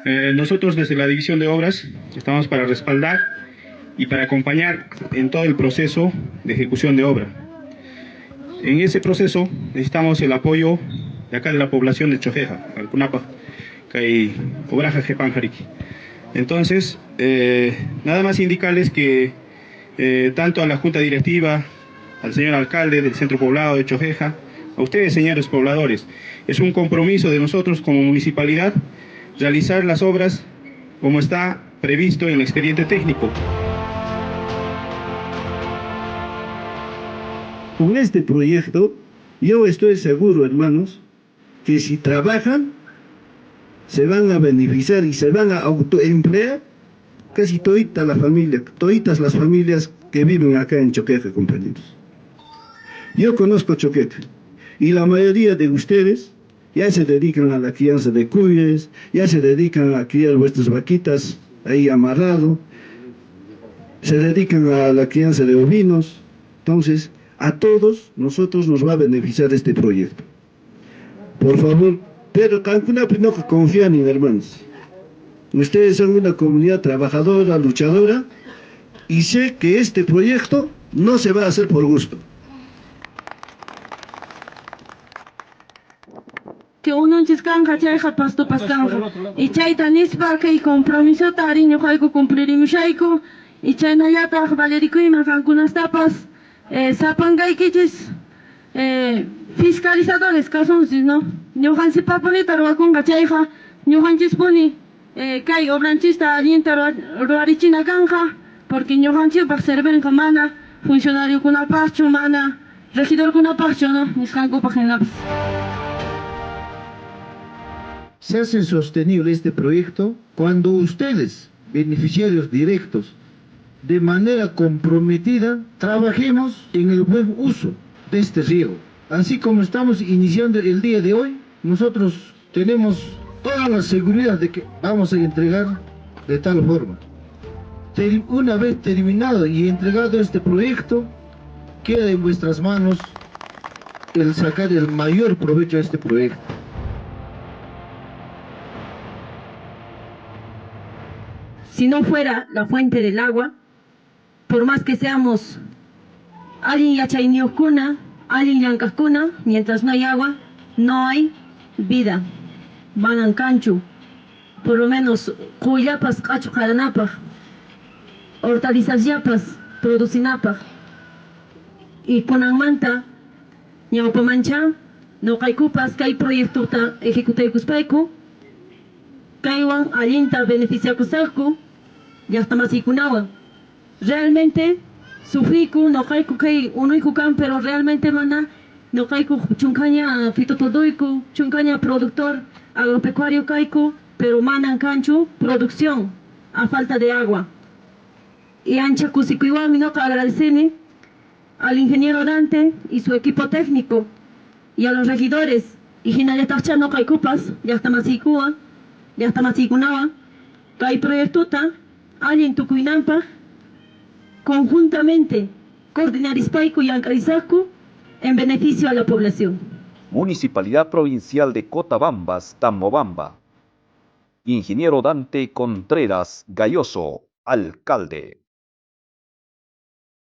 Nosotros desde la División de Obras estamos para respaldar y para acompañar en todo el proceso de ejecución de obra. En ese proceso necesitamos el apoyo de acá de la población de Choqueja, Alpunapa, kay obraja qhipanqariki. Entonces, nada más indicarles que tanto a la Junta Directiva, al señor alcalde del centro poblado de Choqueja, a ustedes, señores pobladores, es un compromiso de nosotros como municipalidad realizar las obras como está previsto en el expediente técnico. Con este proyecto, yo estoy seguro, hermanos, que si trabajan, se van a beneficiar y se van a autoemplear casi todita la familia, toditas las familias que viven acá en Choqueca, compañeros. Yo conozco Choqueca y la mayoría de ustedes ya se dedican a la crianza de cuyes, ya se dedican a criar vuestras vaquitas ahí amarrado, se dedican a la crianza de ovinos. Entonces, a todos nosotros nos va a beneficiar este proyecto. Por favor, pero qamkunapi no confían, hermanos. Ustedes son una comunidad trabajadora, luchadora, y sé que este proyecto no se va a hacer por gusto. Que ununchis kanqa chayqa pastopas kanqa. Y chayta nispa kay compromisota ari ñuqayku cumplirimushayku y chaynallataq valerikuyman qamkunastapas sapankaykichis fiscalizadores kasunchis, ¿no? Ñuqanchikpapunita ruwakunqa chayqa ñuqanchispuni kay obranchista allinta ruwarichina kanqa porque ñuqanchikpaq servinqa mana funcionariokunapaqchu mana regidorkunapaqchu, ¿no? Nisqankupaq hinapas. Se hace sostenible este proyecto cuando ustedes, beneficiarios directos, de manera comprometida, trabajemos en el buen uso de este riego. Así como estamos iniciando el día de hoy, nosotros tenemos toda la seguridad de que vamos a entregar de tal forma. Una vez terminado y entregado este proyecto, queda en vuestras manos el sacar el mayor provecho a este proyecto. Si no fuera la fuente del agua, por más que seamos allin yachayniyuqkuna, allin llank'aqkuna, mientras no hay agua, no hay vida. Manan kanchu, por lo menos quyllapas q'achu qaranapaq, hortalizasllapas producinapaq. Y kunanmanta ñawpamancha ñuqaykupas kay proyectota ejecutaykuspayku, kaywan allinta beneficiakusaqku llaqtamasiykunawan. Realmente sufriku ñuqayku kay unuyku kan, pero realmente mana ñuqayku chunkaña fitotoduyku, chunkaña productor agropecuario kayku, pero manan kanchu producción a falta de agua. Y ancha kusikuywanmi ñuqa agradeceni al ingeniero Dante y su equipo técnico y a los regidores y hinallataqcha ñuqaykupas llaqtamasiykuwan, llaqtamasiykunawan kay proyectota allin tukuynanpaq conjuntamente coordinarispayku llank'arisaqku en beneficio a la población. Municipalidad Provincial de Cotabambas, Tambobamba. Ingeniero Dante Contreras Galloso, alcalde.